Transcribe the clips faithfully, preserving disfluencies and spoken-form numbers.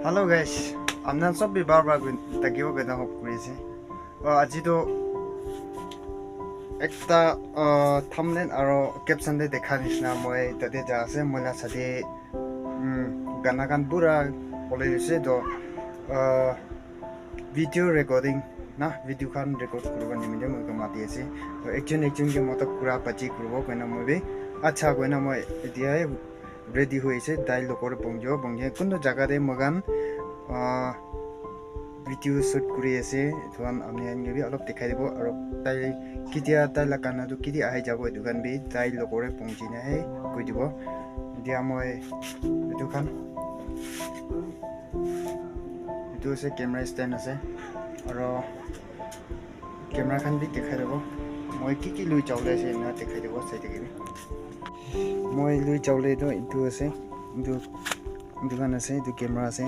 Hello guys, apna sob bi bar bar thakibo koina hope kuri ase. Ah, aji to ekta, ah, thumbnail aro caption te dekha nishina moi tate ja ase, moi la sade, um, gana khan pura polai ase to, ah, video recording na, video khan record kuribo nimite moi mati ase. To ekjon ekjon ke matlab kura bachi kuribo koina moi bi acha koina moi etia ready hoi ase, tai logot te pongjo, pongje kuntu jaga te moikhan, ah, video shoot kuri ase, etu khan ami khan ke bi olop dikhai dibo, aro tai ketia tai la gana tu kiti ahi jabo, etu khan bi tai logot te pongji na he koi dibo. Etia moi etu khan, etu ase camera stand ase, aro camera khan bi dikhai dibo, moi ki ki lui jabo le ase ena dikhai dibo, sai thakibi. Moi lui jabo le tu etu ase, etu, etu khan ase, etu camera ase,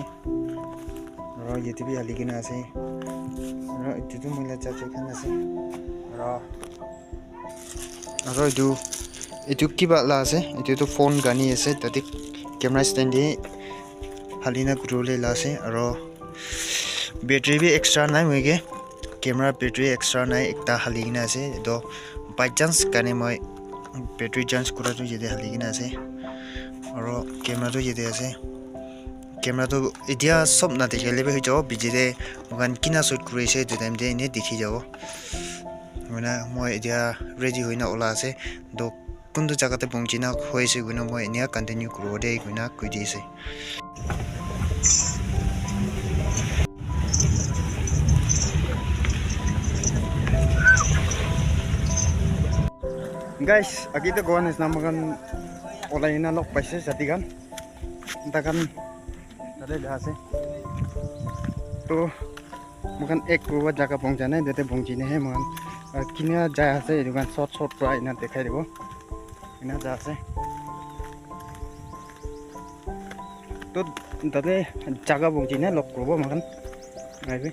aro yate bi hali kena ase, aro etu tu moi la charger khan ase, aro, aro etu, etu kiba la ase, etu tu phone ghani ase, tate camera stand te hali na kuri bole la ase, aro battery bi extra nai moi ke, camera battery extra nai, ekta hali kena ase, etu by chance karne moi battery change kura tu yate hali kena ase, aro camera tu yate ase. Camera tu etia sob na dikhi le bi hoi jabo, piche te moikhan kina shoot kuri ase etu time te ene dikhi jabo. Hoina moi etia ready hoina ola ase, to kuntu jaga te pongji na hoi ase koina moi enia continue kuribo de koina koi di ase. Guys, agi te koa nisna moikhan olai na log paise sati khan. Takhan tate ja ase. To moikhan ek kurwa jaga pongja nai, tate pongji na he moikhan, ah, kina jai ase, etu khan short short pra ena dikhai dibo. Ena ja ase. To tate jaga pongji na log kurbo moikhan. Aibi.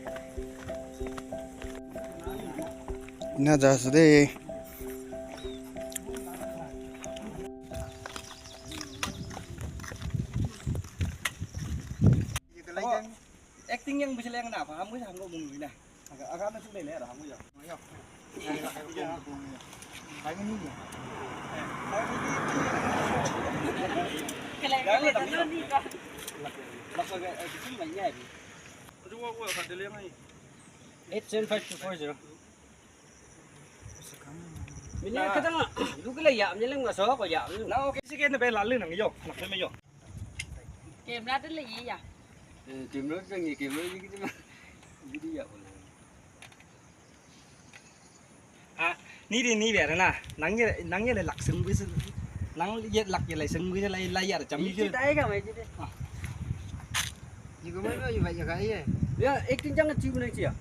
Ena ja ase de. Acting yang bisa yang na apa? Kamu sih kamu mungkin na. Agak agak masuk deh lah, kamu ya. Ayo. Eight seven five two four zero. Mini kadang lu kala ya, mini lang maso ko ya. Na okay, sige na be lalu nang yo. Nak me yo. Camera tu lagi ya. Eh, camera tu lagi, camera lagi tu mah. Jadi ya boleh. Ah, ni di ni biar na. Nang ye, nang ye le lak seng bui sen. Nang ye lak ye le seng bui sen lai lai ya jam ni. Kita ai ka mai kita. Ni ko mai yo ba ya ka ye. Ya, ek din jang chiu na chia.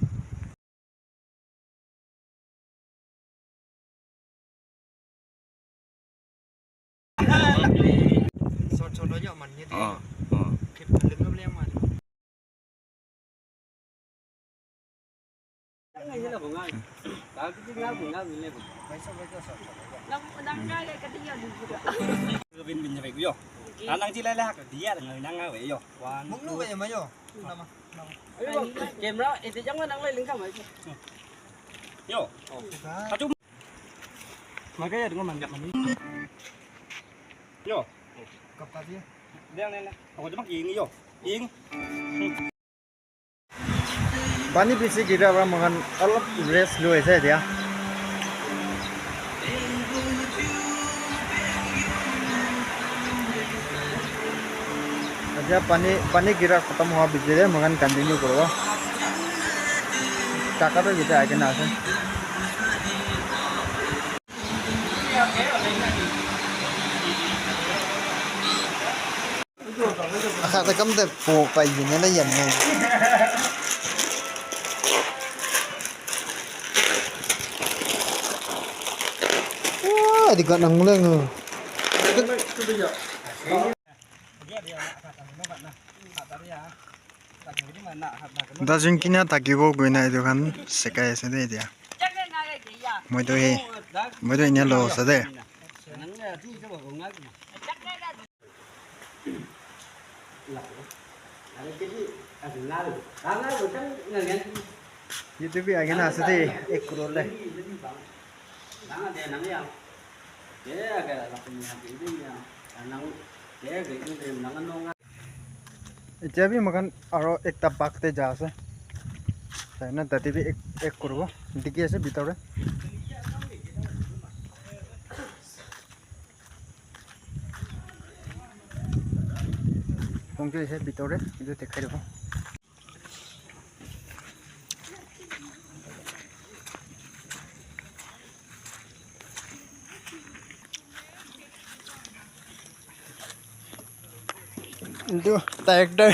Short short aja man ni. Ah, ah. Kip lengam le man. Bin bin jabai yo. Nang ji lai lai ha ka dia nang nang ngai yo. One, two. Camera, ete jang nang lai lingkam aja. Yo. Satu. Makai ya dengan mangga mani. Yo. Kap kap ya. Dia ni lah. Aku cuma ini yo. Ing. Pani bishi gira pra moikhan olop rest loi ase etia. Etia pani, pani gira khatam hoa bishi de moikhan continue kuribo. Taka toh yate ahi kena ase. Aka ta kam de po pa yu ne na yan ne. Wah, di ka nang le ngu. Dajun kina thakibo koina etu khan sekai ase de etia. Moi toh he, moi toh enia lo ase de. Etu bi agena ase de, ek crore le. Etia bi moikhan aro ekta bak te ja ase. Sai na tate bi ek, ek kuribo. Dikhi ase bitor te. Phone ke ase bitor te, etu dekhai dibo. Etu tai ekta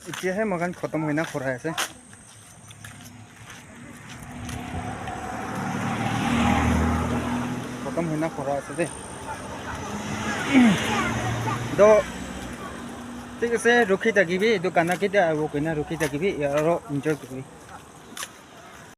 Etia he moikhan khotom hoina khora ase. Khotom hoina khora ase de. To, thik ase, rukhi thakibi, etu gana ketia ahibo koina rukhi thakibi, aro enjoy kuribi.